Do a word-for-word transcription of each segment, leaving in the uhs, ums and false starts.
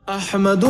أحمد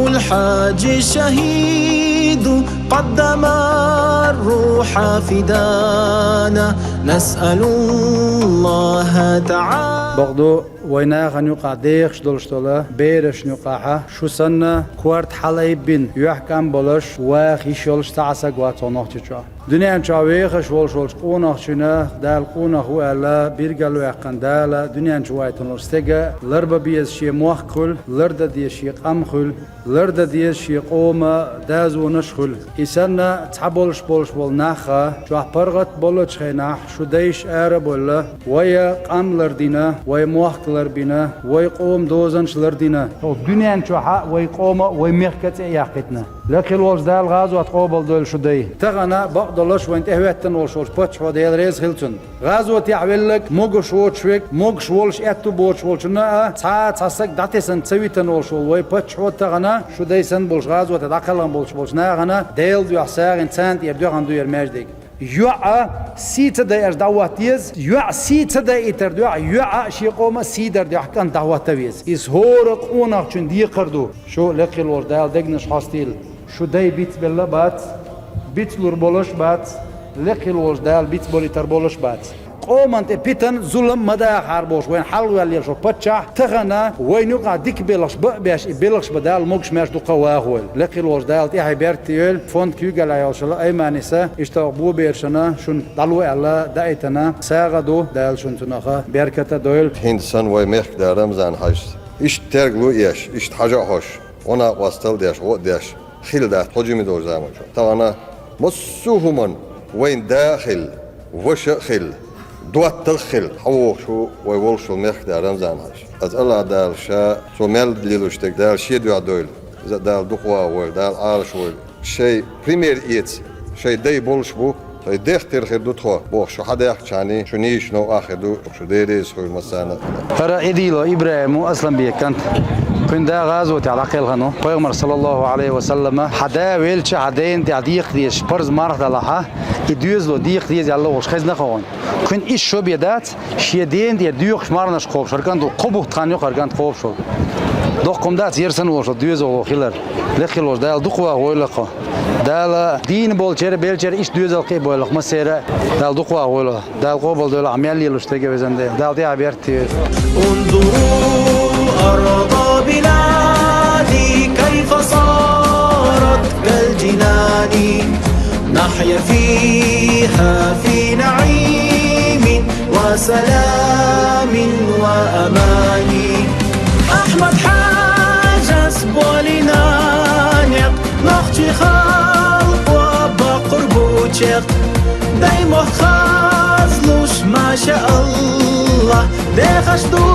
الحاج الشهيد قدم الروح فدانا، نسأل الله تعالى. Бакъду, вай нахана юкъахь дехаш долуш долу берашна юкъахьа шу санна, корта хьалаайбина, юьхькӀам болуш, ваха йиш йолуш цхьа а саг вац хьо Нохчийчохь. Дуьнен чохь вехаш волуш волчу къонахчуьнах Дала къонах ву аьлла, биргал ваьккхина Дала дуьнен чу вайтина волчу стеган ларба беза шен мохк хуьлу, ларда деза шен къам хуьлу, ларда деза шен къоман дозанаш хуьлу. И санна, цхьаболуш болуш болу нахха, чохь паргӀат боллучу хенахь, шу дайша ара а бовла, вай къам лардина, вай мохк ларбина, вай къоман дозанаш лардина. Хьо дуьнен чохьа вай къоман, вай мехкан цӀе а яьккхина. Лекха хила волчу Дала гӀазот къобалдойла шу дайн. Тахана бакъдолуш вайна тӀехӀоьттина волуш волчу паччахьо, Дела реза хила цунна. ГӀазотехь велларг, могуш воцуш верг, могуш волуш аьтту боцуш волчунна а цхьа а цхьа саг дӀатесна ца витина волуш волу вай паччахьо тахана шу дай санна болуш гӀазотехь дӀакхелхина болуш болчу нахана Делан дуьхьа сагӀина царна тӀера доьхна ду яра маьждиг. ЙоӀ сий ца дайъаш дӀахӀотта деза, йоӀ сий ца дайийтар дуьхьа, йоӀа шен къоман сий дар дуьхьа кӀант дӀахӀотта веза. Иза хӀора къонахчун декхар ду. Шу лекха хила волчу Дала дегнаш хьостийла. Шу дай бицбелла а бац, бицлур болуш а бац, лекха хила волчу Дала бицболийтар болуш а бац. Къоман тӀе питана, зулам ма дахьара бохуш вайна хьалаваьлла шо паччахь, тахана вайна юкъахь дика белхаш бан а беш, и белхаш бан Дала могуш-маьрша дукха вахавойла. Лекха хила волчу Дала тӀаьхье беркате йойла, фонд куьйгалла йолуш йолу Айманиса, иштта бу берашна шуна дӀало аьлла даийтина, сагӀа ду, Дала шуна цунах беркат а дойла. ХӀинца санна вай мехкан да Рамзан-Хьаьжас. Иштта тергалу еш, иштта хьажа а хьош, гӀо-накъостал а деш, гӀо а деш, хилла дац хьо жима долчу заманчохь. Тахана массо а хӀуманна вайн да а хилла, ваша а хилла, доттагӀа а хилла, хьан вохуш ву вай волуш волу мехкан да Рамзан-Хьаьжа. Аса АллахӀ Дала ша цо мел лелош дерг Дала шен дуьхьа дойла. Иза а Дала дукха вахавойла, Дала Ӏалашвойла. Шайн пример эца, шайн дай болуш бу, шайн дех тера хир ду тхо, бохуш, шу хьадаьхкичхьана, шу нийса новкъахь хир ду, шу Дела реза хуьлда массарна а. ХӀара Ӏедилов ИбрахӀим ву, Асланбекан кӀант. Кхуьнан да гӀазотехь дӀакхелхина ву. Пайхамар, саллаллаху Ӏалайхи ва саллама, хьан да велча, хьан дена тӀехь декха дезаш парз марха далахьа, и доьзало декха деза аьлла волуш хезна хьуна. Кхуьнан иштта шо бен дац, шен дена тӀера доьхуш марханаш кхобуш хӀара кӀант ву, кхо бутт хан ю хӀара кӀант кхобуш волу. Доккха хӀума дац, ер санна волуш волу доьзало хилар. Лекха хила волчу Дала дукха вахавойла кхо. Дала дийна болчеран, белчеран иштта доьзал кхиа бойла массеран а. Дала дукха вахавойла. Дала къобалдойла ахь мел лелош дерг а, везан Дела. Дала тӀаьхье беркате йойла. انظروا أرض بلادي كيف صارت كالجنان، نحيا فيها في نعيم وسلام وأمان. Ахьмад Хьаьжас болийна некъ, нохчийн халкъо баккхур бу чекх. Дай мохк хазлуш, маша Аллах, дехаш ду